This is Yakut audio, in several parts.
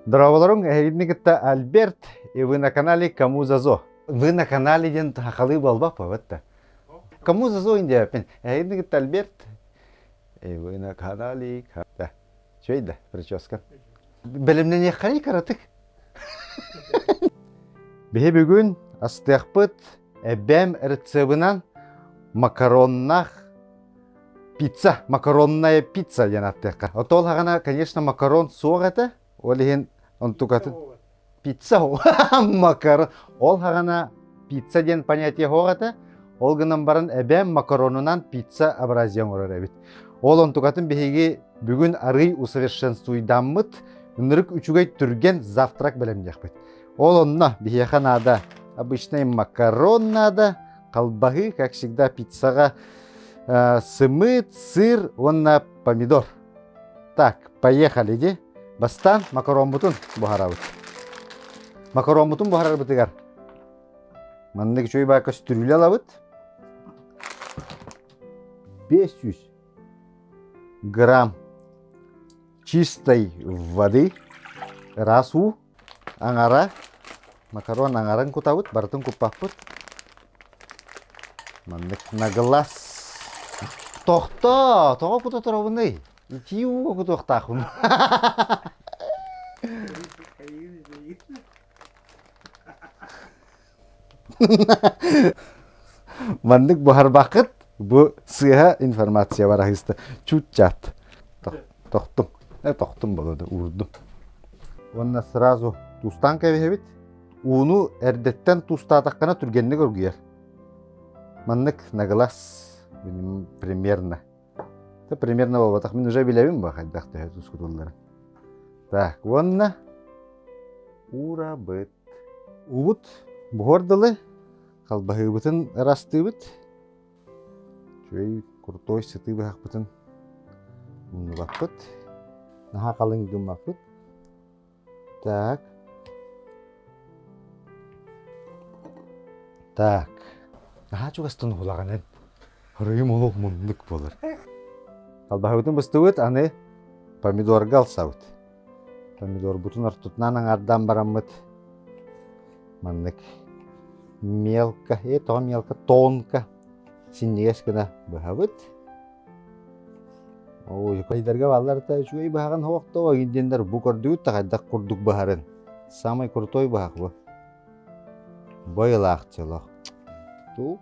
Здраволоруҥ, эһигини кытта Альберт и вы на канале Кому за Вы на канале диэн сахалыы буолбат буолбат Кому за зо диэппин. Эһигини кытта Альберт и вы на канале Да. Үчүгэй да прическа. Бэлэмнэниэххэрий кыратык. Биһи бүгүн астыахпыт эбэм рецебынан макароннах пицца, макаронная пицца диэн ааттыахха. Отол хаҕана, конечно, макарон суох этэ. Ол иһин онтукатын пицца макарон. Ол хаҕана пицца диэн понятие суох этэ. Ол гынан баран эбэм макаронунан пицца образия оҥорор эбит. Ол онтукатын биһиги бүгүн арый усовершенствуйдаммыт ынырык үчүгэй түргэн завтрак бэлэмниэхпит. Ол онно биһиэхэ наада обычный макарон надо, халбаһы, как всегда, пиццаҕа сымыыт, сыр уонна помидор. Так, поехали ди. Бастаан макароммутун буһарабыт. Макароммутун буһарарбытыгар маннык үчүгэй баа көстүрүүлэ ылабыт. 500 грамм чистой воды, ыраас уу, аҥара, макарон аҥарын кутабыт, барытын куппаппыт. Маннык на глаз. Тохто! Тоҕо кута туробуный? Итии ууга кутуохтаахпын. Маннык буһарбаккыт бу сыыһа информация бараһыыста чуть-чат. Тохтум. Э, тохтум болоду, уурдум. Уонна сразу туустаан кэбиһэбит. Ууну эрдэттэн туустаатаххына түргэнник оргуйар. Маннык на глаз примерно. Это примерно буолбатах. Мин уже билэбин бу хайдах төһө тускутулларын. Так, уонна уурабыт. Уубут буһуор дылы халбаһыыбытын ырастыыбыт. Үчүгэй крутой сытыы быһахпытын умнубаппыт. Наһаа халыҥ гыммаппыт. Так. Так. Наһаа чугастан уһулаҕын Хоруйум олох муннук буолар. Халбаһыбытын быстыбыт, аны помидорга алсабыт. Помидорбутун ортотунан аҥаардаан бараммыт маннык мелко, э, тоҕо мелко, тонко синньигэс гына быһабыт. Ой, хайдарга бааллар да үчүгэй быһаҕын хоохтоо диэннэр бу көрдүгүт да хайдах курдук быһарын. Самый крутой быһах бу. Бойылаах чолох. Тук.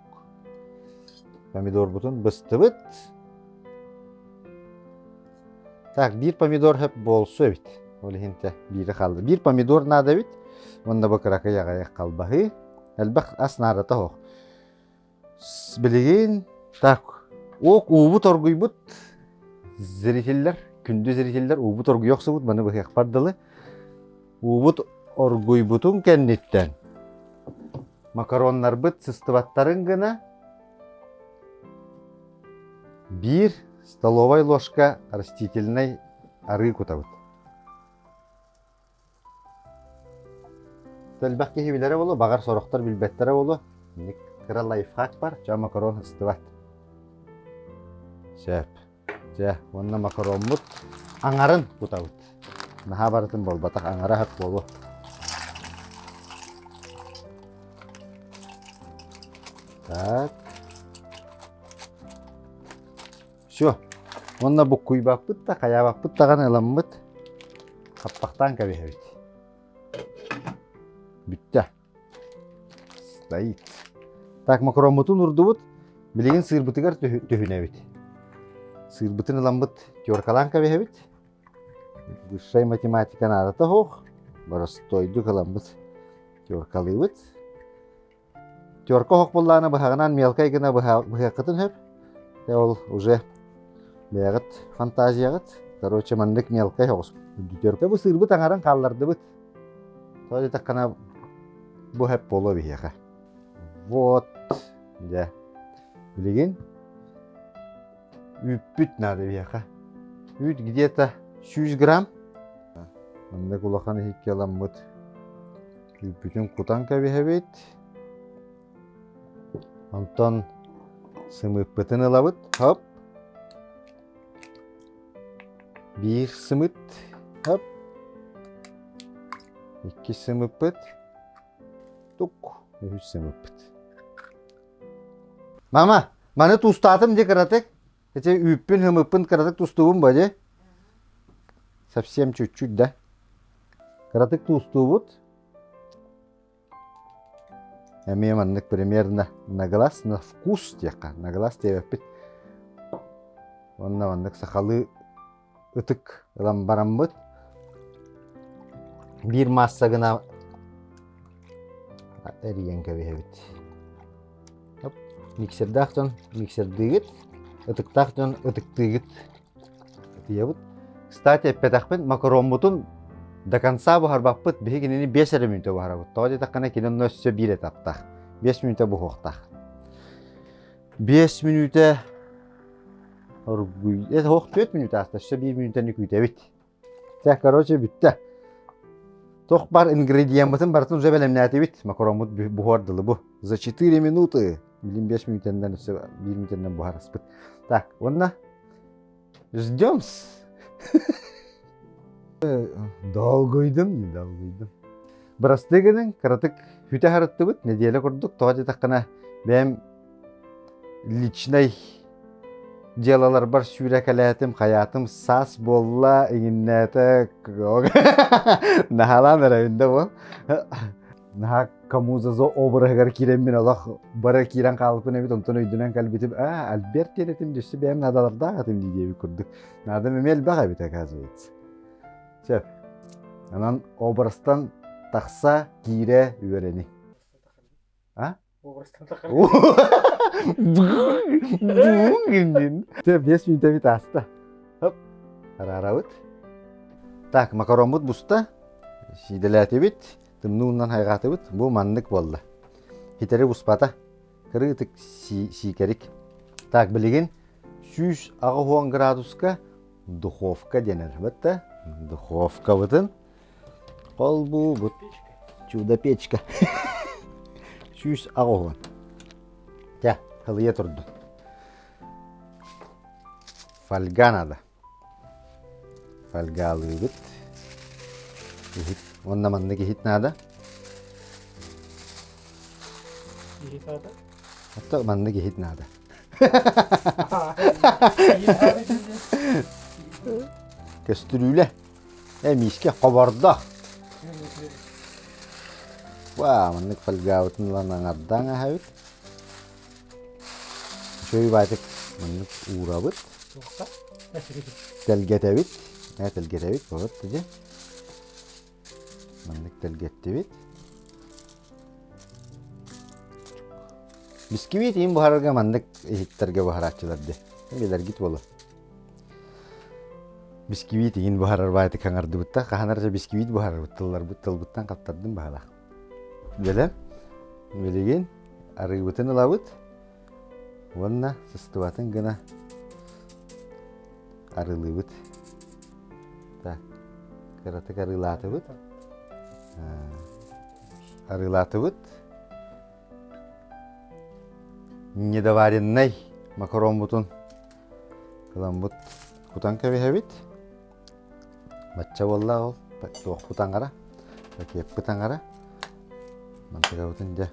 Помидорбутун быстыбыт. Так, биир помидор хөп буолсу эбит. Ол иһин те биири хаалла. Биир помидор наада эбит. Уонна бу кыракый аҕайах халбаһыы. Элбэх ас наадата суох. Билигин так ок уубут оргуйбут зрителлэр, күндү зрителлэр уубут оргуйа охсубут маны быһыахпар дылы. Уубут оргуйбутун кэнниттэн макароннарбыт сыстыбаттарын гына биир столовай ложка растительнай арыы кутабыт. Элбэх киһи билэрэ буолуо, баҕар сорохтор билбэттэрэ буолуо. Инник кыра лайфхак бар, ча макарон ыстыбат. Сөп. Дьэ, уонна макароммут аҥарын кутабыт. Наһаа барытын буолбатах, аҥара аһыт буолуо. Так. Все. Уонна буккуйбаппыт да, хайаабаппыт даҕаны ыламмыт хаппахтаан кэбиһэбит. Бүттэ. Стоит. Так, макароммутун урдубут. Билигин сыырбытыгар түһүнэбит. Сыырбытын ыламмыт теркалаан кэбиһэбит. Высшая математика наадата суох. Боростуойдук ыламмыт теркалыыбыт. Терка оһох буллаана быһаҕынан мелкай гына быһыаххытын сөп. Ол уже бэйэҕит фантазияҕыт. Короче, маннык мелкай оҕус. Терка бу сыырбыт аҥарын хааллардыбыт. Тоҕо диэтэххинэ бу сөп буолуо биһиэхэ. Вот. Дьэ. Билигин үүппүт наада биһиэхэ. Үүт где-то 100 грамм. Маннык улахан иһиккэ ыламмыт Үүппүтүн кутан кэбиһэбит. Онтон сымыыппытын ылабыт. Хоп. Биир сымыт. Хоп. Иккис сымыппыт. Тук. Үһүс сымыппыт. Мама, маны туустаатым дии кыратык. Ити үүппүн, хымыппын кыратык тустуубун ба дии. Совсем чуть-чуть да. Кыратык туустуубут. Эмиэ маннык примерно на глаз, на вкус диэххэ, на глаз диэбэппит. Уонна маннык сахалыы ытык ылан бараммыт биир маасса гына эрийэн кэбиһэбит. Миксердаах дьон миксердыыгыт, ытыктаах дьон ытыктыыгыт. Ытыйабыт. Кстати, эппэтэхпин, макароммутун до конца буһарбаппыт, биһи кинини 5 эрэ мүнүүтэ буһарабыт. Тоҕо диэтэххинэ, кини онно өссө биир этаптаах. 5 мүнүүтэ буһуохтаах. 5 мүнүүтэ оргуй... Э, ох, 4 мүнүүтэ ааста, өссө 1 мүнүүтэни күүтэбит. Чэ, короче, бүттэ. Туох бар ингредиеммытын барытын уже бэлэмнээтибит. Макароммут буһуор дылы бу. За 4 минуты. Билин 5 мүнүүтэннэн өссө 1 мүнүүтэннэн буһарыспыт. Так, уонна ждем. Долгуйдум, долгуйдум. Бырастыы гыныҥ, кыратык хүтэ харыттыбыт, нэдиэлэ курдук, тоҕо диэтэххинэ, бэйэм личнэй дьыалаларбар сүүрэкэлээтим, хайаатым саас буолла, иҥиннээтэ, наһаалаан эрэбин да буол. Наһаа Камузазо обраһыгар киирэммин олох бары киирэн хаалбыппын эбит, онтон өйдөнөн кэлбитим, аа, Альберт диэн этим, дьөссө бэйэм наадалардаах этим дии диэбит курдук. Наадам эмиэ элбэх эбит, оказывается. Сөп. Онон образтан тахса киирэ үөрэни. А? Образтан тахса. Те 5 мүнүүтэбит ааста. Хоп. Араарабыт. Так, макароммут буста. Сиидэлээтибит. Тымныы уунан хайҕаатыбыт. Бу маннык буолла. Хитэри буспата. Кырыытык сиикэрик. Так, билигин 180 градуска духовка дэнэр бытта духовкабытын холбуубут чудо-печка 180 Чэ, хылыйа турдун. Фольга надо. Фольгалыыбыт. Иһит. Уонна маннык иһит наада. Иһит наада? Ото маннык иһит наада. Көстүрүүлэ. Э, миискэ хобордо. Ваа, маннык фольгабытын ылан аҥардаан аһабыт. Үчүгэй баайтык маннык уурабыт. Тэлгэтэбит. Э, тэлгэтэбит, вот, дьэ. Маннык тэлгэттибит. Бисквит иин буһарарга маннык иһиттэргэ буһарааччылар дии. Билэргит буолуо. Бисквит иин буһарар баайты хаҥардыбытта. Хаһан эрэ бисквит буһарарбыт тылларбыт тылбыттан хаптардым баһалаах. Бэлэм. Билигин арыыбытын ылабыт уонна сыстыбатын гына арыылыыбыт. Так, кыратык арыылаатыбыт. Арыылаатыбыт. Недовареннай макароммутун ыламмыт кутан кэбиһэбит. Бачча буолла ол туохпут аҥара, пакеппыт аҥара. Мантыкабытын дьэ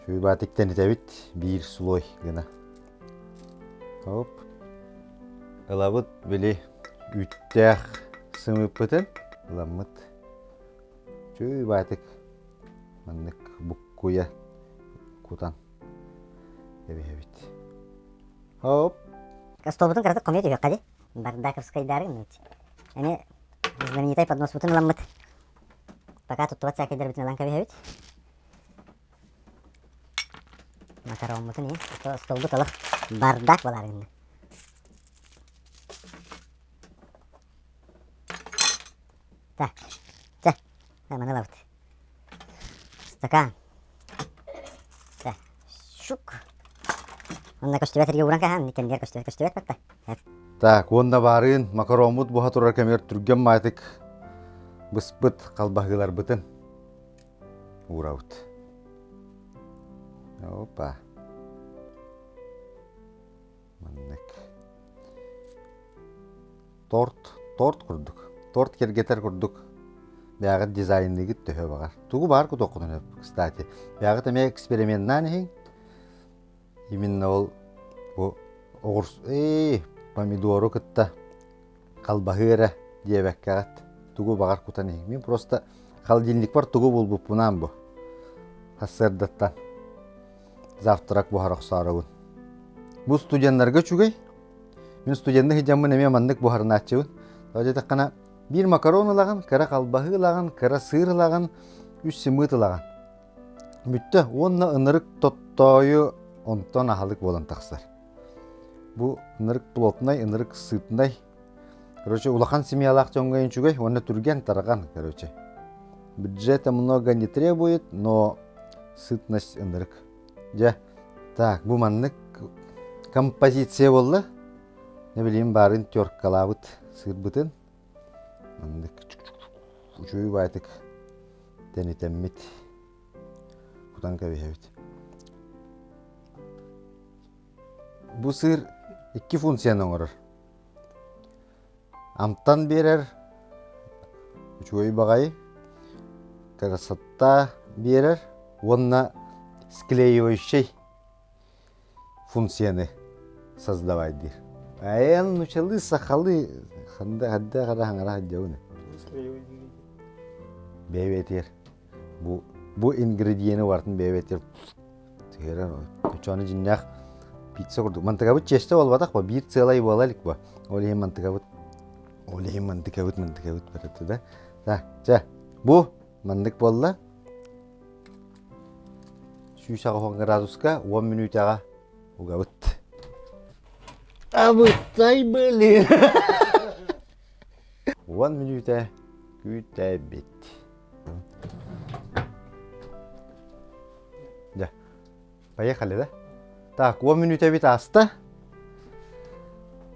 Чуйбаатык тэнитэбит биир слой гына. Оп. Ылабыт били үүттээх сымыыппытын ыламмыт чуйбаатык маннык буккуйа кутан кэбиһэбит. Оп. Остуолбутун кыратык хомуйа түһүөххэ дии. Бардаковскайдаары гынныбыт. Эмиэ знаменитай подноспутун ыламмыт. Пока туттубат саакайдарбытын ылан кэбиһэбит. Макароммутун иһин, остуолбут олох бардак буолаары гынна. Так, чэ, маны ылабыт. Стакан. Так, щук. Онно көстүбэт эргэ ууран каһаан, кэмигэр көстүбэт көстүбэт батта. Так, уонна баарыын макароммут буһа турар кэмигэр түргэн маатык быспыт халбаһыыларбытын уурабыт. Опа. Маннык. Торт, торт курдук. Торт кэргэтэр курдук. Бэйэҕит дизайнныгыт төһө баҕар. Тугу баар кутуоххутун сөп, кстати. Бэйэҕит эмиэ эксперименнаан иһиҥ. Именно ол бу оҕурс ээ помидору кытта халбаһыы эрэ диэбэккэҕит тугу баҕар кутан иһиҥ. Мин просто холодильникпар тугу булбуппунаан бу. Сарсыардаттан завтрак буһара охсооробун. Бу студеннарга үчүгэй. Мин студенны сылдьаммын эмиэ маннык буһарынааччыбын. Тоҕо диэтэххинэ биир макарон ылаҕын, кыра халбаһыы ылаҕын, кыра сыыр ылаҕын, үс сымыыт ылаҕын. Бүттэ уонна ынырык тоттоойу онтон аһылык буолан тахсар. Бу ынырык плотнай, ынырык сытнай. Короче, улахан семьялаах дьоҥҥо үчүгэй уонна түргэн тарҕан, короче. Бюджета много не требует, но сытность ынырык. Дьэ, так, бу маннык композиция буолла. Не билим баарын теркалаабыт сыырбытын. Маннык үчүгэй баайтык тэнитэммит кутан кэбиһэбит. Бу сыыр икки функцияны оҥорор. Амтан биэрэр үчүгэй баҕайы, красота биэрэр уонна склеивающий функцияны создавай диир. Эн нучалыы сахалыы ханда хадда хара хаҥара сылдьабын. Бэйбэтиэр. Бу бу ингредиени барытын бэйбэтиэр Түһэрэн очону дьиннээх пицца курдук. Мантыкабыт чиэстэ буолбатах бо биир целай буола илик бо. Ол иһин мантыкабыт ол иһин мантыкабыт мантыкабыт барыта да. Да, чэ, бу маннык буолла. 180 градуска 10 мүнүүтэҕэ угабыт. Абыттай блин. 10 мүнүүтэ күүтэбит. Дьэ, поехали, да? Так, 10 мүнүүтэбит ааста.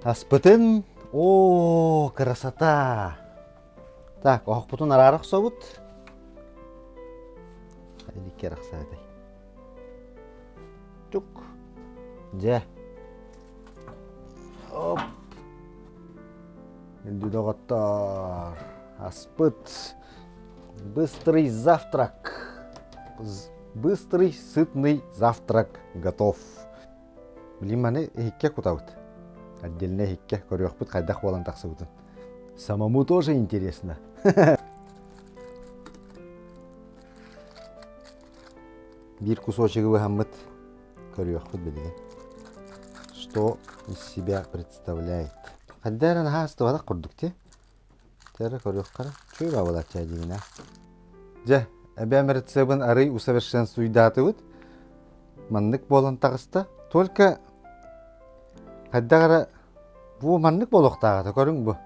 Аспытын, о, красота! Так, оһохпутун араара охсобут. Иликке арахсаатай. Тук. Дьэ. Оп. Күндү доҕоттор, аспыт. Быстрый завтрак. Быстрый сытный завтрак готов. Билим маны иһиккэ кутабыт. Отдельно иһиккэ көрүөхпүт хайдах буолан тахсыбытын. Самому тоже интересно. Биир кусочегы быһаммыт көрүөхпүт билигин. Что из себя представляет? Хайда эрэ наһаа астыбатах курдук ти. Тэрэ көрүөххэ чуй бабылачча дигинэ. Дьэ, эбээм рецебин арый усовершенствуйдаатыбыт. Маннык буолан таҕыста. Только хайдах эрэ бу маннык буолуохтааҕа көрүҥ бу.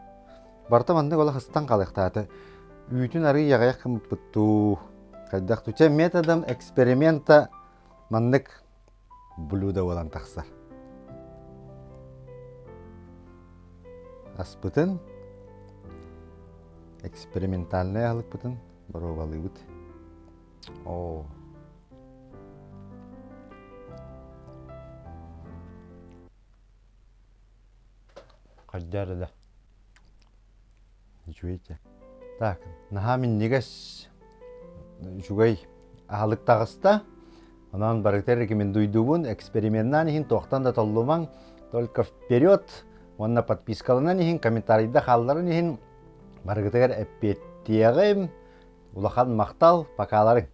Барыта маннык олох ыстан хаалыахтаата. Үүтүн арый аҕыйах гыммыппыт дуу. Хайдах туча методом эксперимента маннык блюдо буолан тахсар. Аспытын экспериментальнай аһылыкпытын боруобалыыбыт. Оо. Хайдаар да. Үчүгэй Так, наһаа минньигэс үчүгэй аһылык таҕыста. Онон барыта рекомендуйдубун, эксперименнаан иһин туохтан да толлумаҥ, только вперед! Уонна подпискаланан иһин, комментарийда хаалларан иһин барыгытыгар эппиэттиэҕим. Улахан махтал, покаларыҥ!